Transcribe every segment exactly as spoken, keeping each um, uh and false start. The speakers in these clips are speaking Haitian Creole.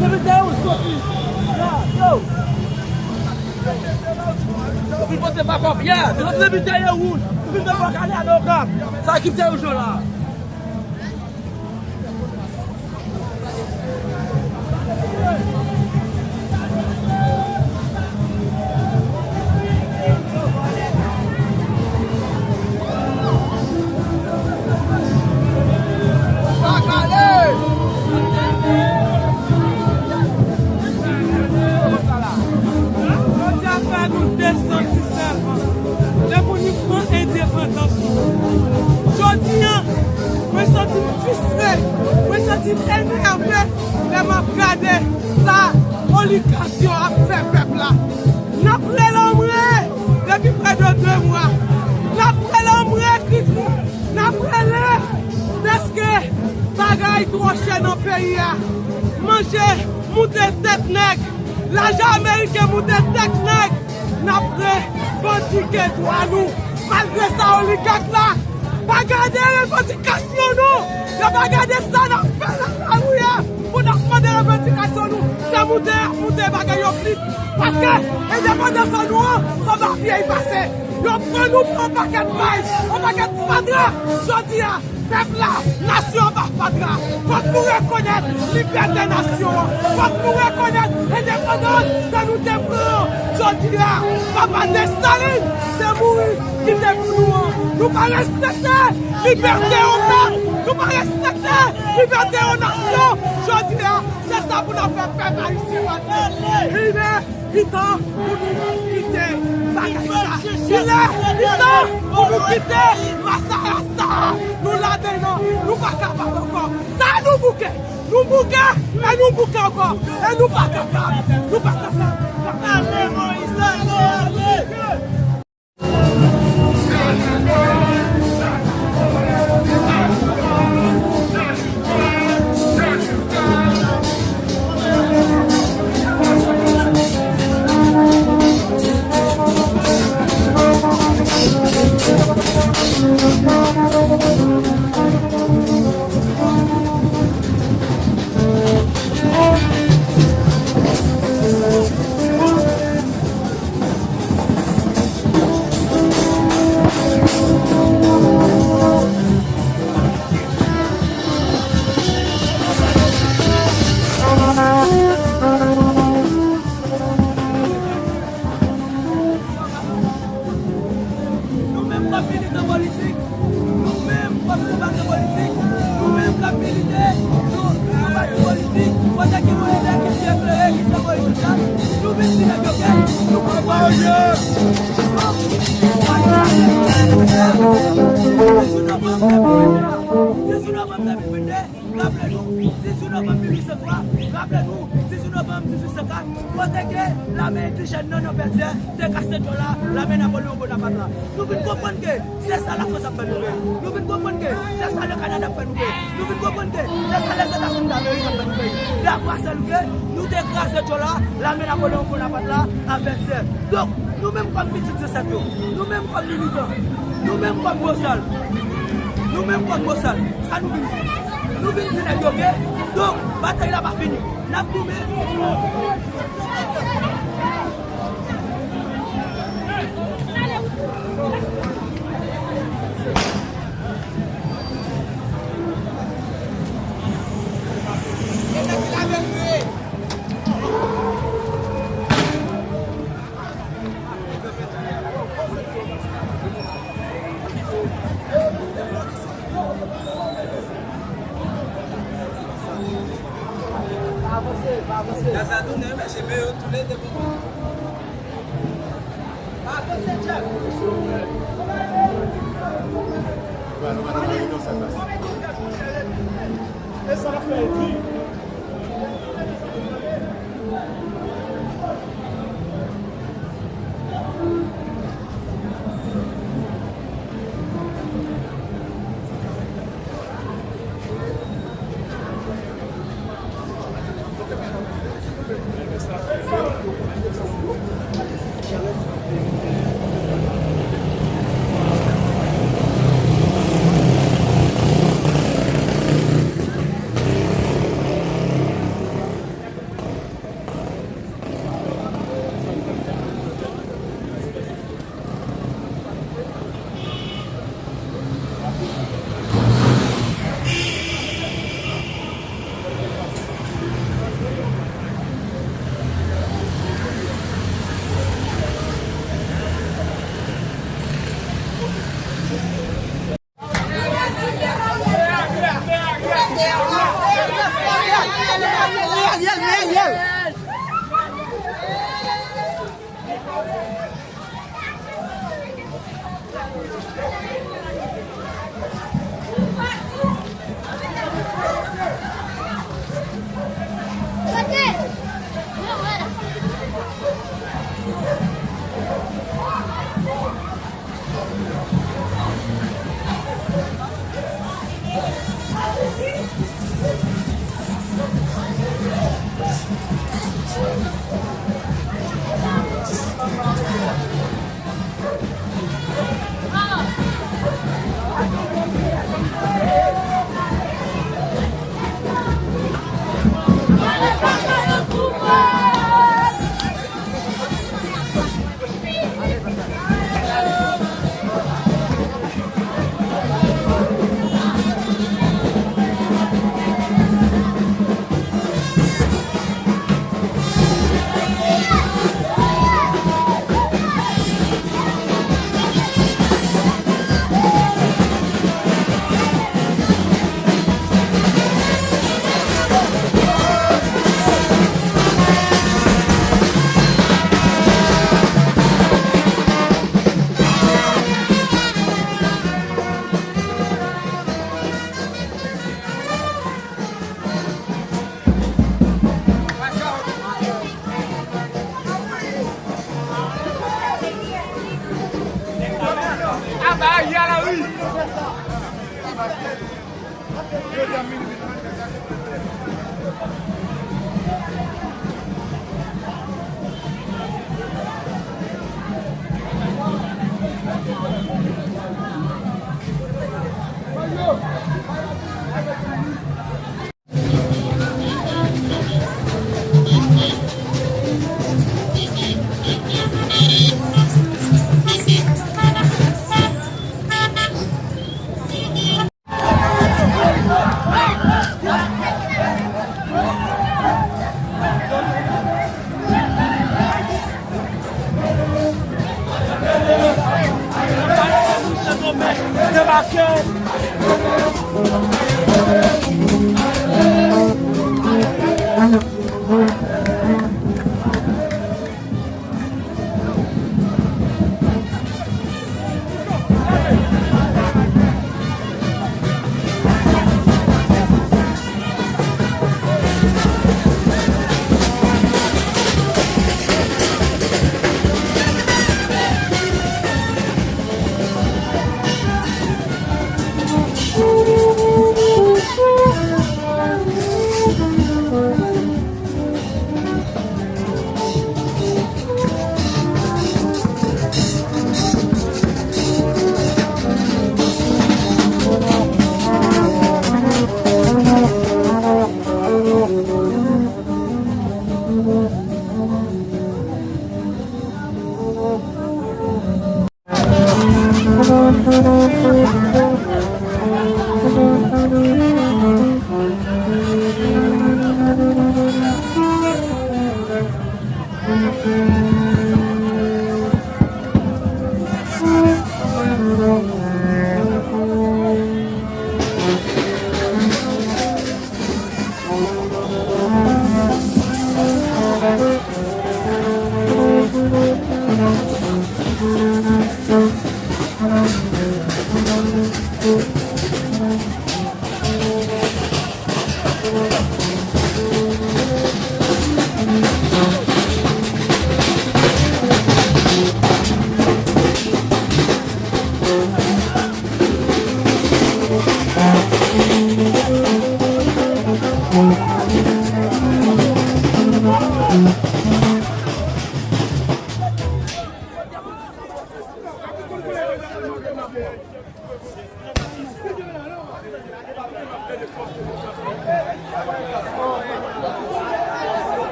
Depite yo soti. Ya, yo. Yo vin pote bakòp. Ya, yo depite yo wouj. Yo vin fè bò kale avè Okap. Sa ki te yo la. Jodi a fè nou de san diznèf an depi nou pran endepandans nou. Jodi a, mwen santi m fristre, mwen santi m enève lè m ap gade sa oligak yo ap fè pèp la. N ap rele anmwe depi prè de de mwa. N ap rele anmwe krikri. N ap rele dèske bagay twò chè nan peyi a. Manje moute tèt nèg. Lajan ameriken moute tèt nèg. N ap revandike dwa nou. Malgre sa, oligak la pa gade revandikasyon nou. Yo pa gade sa n ap fè nan lari a pou n ap mande revandikasyon nou. Se moute y ap moute bagay yo plis. Paske endepandans an nou an, se yon papye y pase. Yo pran nou pou yon pakèt bay, yon pakèt fatra. Jodi a, pèp la, nasyon an pa fatra. Fòk nou rekonèt libète nasyon an. Fòk nou rekonèt endepandans ke nou te pran an. Jodi a, papa Desalin te mouri, kite pou nou an. Nou pa respekte libète yon pèp. Nou pa respekte libète yon nasyon. Jodi a, se sa pou n ap fè pèp ayisyen pase. Li lè, li tan pou nou kite bagay sa. Li lè, li tan pou nou kite masaya sa. Nou ladan l, nou pa kapab ankò. Sa nou bouke. Nou bouke, e nou bouke ankò. E nou pa kapab. Nou pa kapab. Ale, Moyiz, ale, ale. Nou menm kòm militan politik, nou menm kòm konbatan politik, nou menm k ap milite sou yon pati politik, kote gen yon lidè ki byen klere, ki se Moyiz Richard, nou vin di nèg yo ke nou pran pòz. Dizou novanm de mil vennde, dizou novanm de mil vennde, raple nou, dizou novanm mil uit san twa, raple nou, dizou novanm mil uit san kat, kote ke lame endijèn nan nan Vètyè te kase djòl la, lame Napoleyon Bonapat la. Nou vin konprann ke se sa Lafrans ap fè nou peye. Nou vin konprann ke se sa le Kanada ap fè nou peye. Nou vin konprann ke se sa Lèzetazini Damerik ap fè nou peye. Dapre sèl ke nou te kraze djòl la, lame Napoleyon Bonapat la a Vètyè. Donk, nou menm kòm pitit zansèt yo, nou menm kòm militan, nou menm kòm bozal, nou menm kòm bozal, sa nou vin di? Nou vin di nèg yo ke, donk, batay la pa fini. N ap goumen.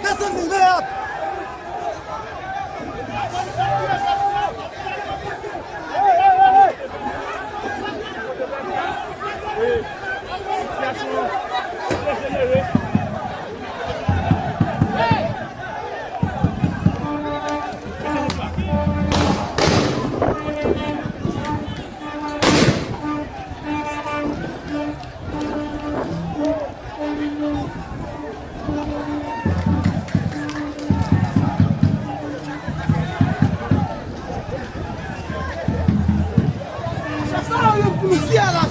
Desann li, lè ap! Misye a la